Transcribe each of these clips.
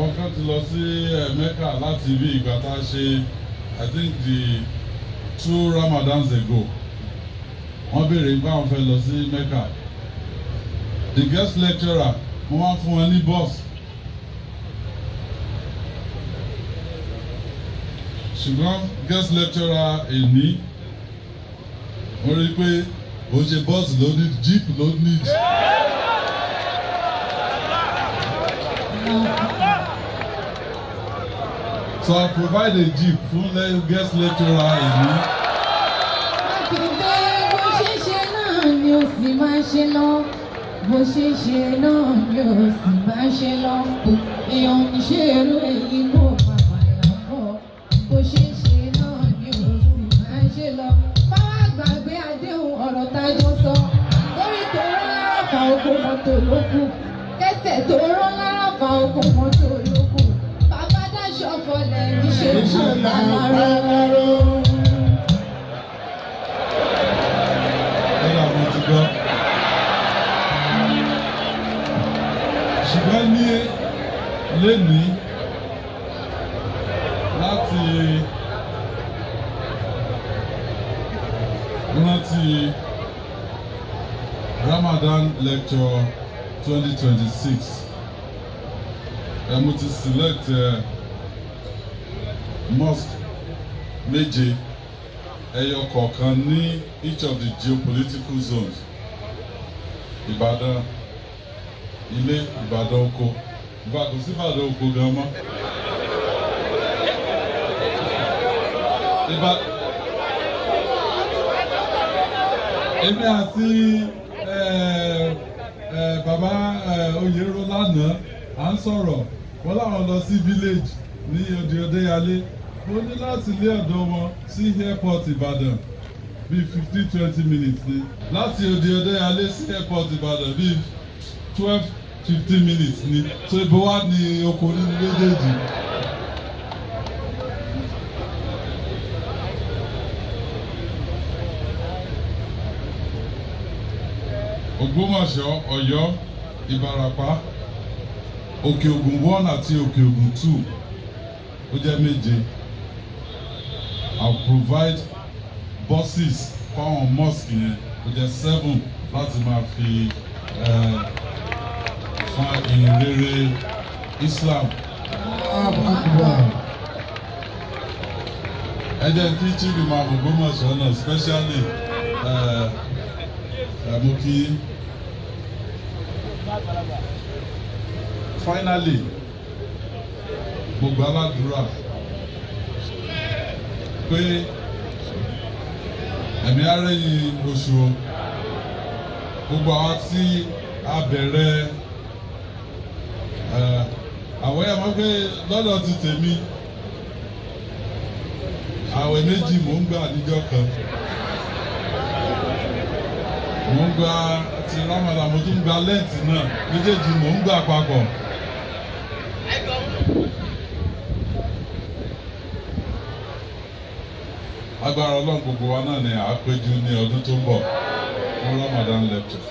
Àwọn kan ti lọ sí Mecca láti bí ìgbà tá a ṣe, I think the 2 Ramadans ago. Wọ́n béèrè pé àwọn fẹ́ lọ sí Mecca. The guest lecturer, mo máa ń fún wọn ní bus. Ṣùgbọ́n guest lecturer èní, mo rí i pé kò ṣe bus ló ní, jeep ló ní. So I provide a jeep fún guest lecturer èní. Mákindé, bó ṣe ṣe náà ni ó sì máa ṣe lọ. Bó ṣe ṣe náà ni ó sì máa ṣe lọ. Èèyàn ní ṣe irú èyí kó pàpà lọ́kọ̀. Bó ṣe ṣe náà ni ó sì máa ṣe lọ. Báwa gbàgbé àdéhùn ọ̀rọ̀ tájọ́ sọ. Lórí tó rán lára fa ogun mọ́tò ló kù. Kẹsẹ̀ tó rán lára fa ogun mọ́tò ló kù. Bàbá dáṣọ fọlẹ̀ níṣẹ́ Níṣẹ́ là ń làárọ̀. pa láró. Lọ́dà mo ti gbọ́. Ṣùgbọ́n ní lénìí láti rántí Ramadan lecture 2026, ẹ mo ti select mosque méje, ẹyọ kọ̀ọ̀kan ní each of the geopolitical zones: Ìbàdàn ilé, Ìbàdàn oko, ìbá kò sí Ìbàdàn oko gan mọ́. Ìbá èmi àti bàbá Oyèrò lánàá à ń sọ̀rọ̀, wọ́n láwọn lọ sí village ní Odi Ọdẹ́yálé. Mo ní láti lé ọ̀dọ̀ wọn sí airport Ìbàdàn bíi 15-20 minutes ni. Láti Odi Ọdẹ́yálé sí airport Ìbàdàn bíi 12-15 minutes ni. So ibo wá ní oko nínú méjèèjì? Ògbómọ̀ṣọ́, Ọ̀yọ́, Ìbàràpá, Òkè Ògùn 1 àti Òkè Ògùn 2, ó jẹ́ méje. I'll provide buses fáwọn mosque yẹn, ó jẹ́ 7, láti máa fi fún ìhìnrere Islam. Allahu Akbar. Ẹ jẹ́ kí Chief Imam Ògbómọ̀ṣọ́ náà specially mo kí. Finally, mo gbà ládùúrà pé ẹ̀mí arẹ́yìn oṣù o, gbogbo àwa tí a bẹ̀rẹ̀ àwẹ̀ yẹn mọ̀ pé lọ́dọ̀ ti tèmi, àwẹ̀ méjì mò ń gbà níjọ́ kan. Mò ń gba ti Ramadan, mo tún ń gba Lent náà, méjèèjì mò ń gbà papọ̀. Agbára Ọlọ́run, gbogbo wa náà ni à á péjú ní ọdún tó ń bọ̀ fún Ramadan lecture.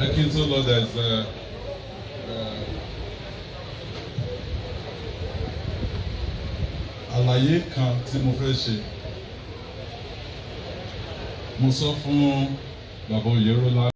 Ẹ kí n tó lọ, there is àlàyé kan tí mo fẹ́ ṣe. Mo sọ fún bàbá Oyèrò.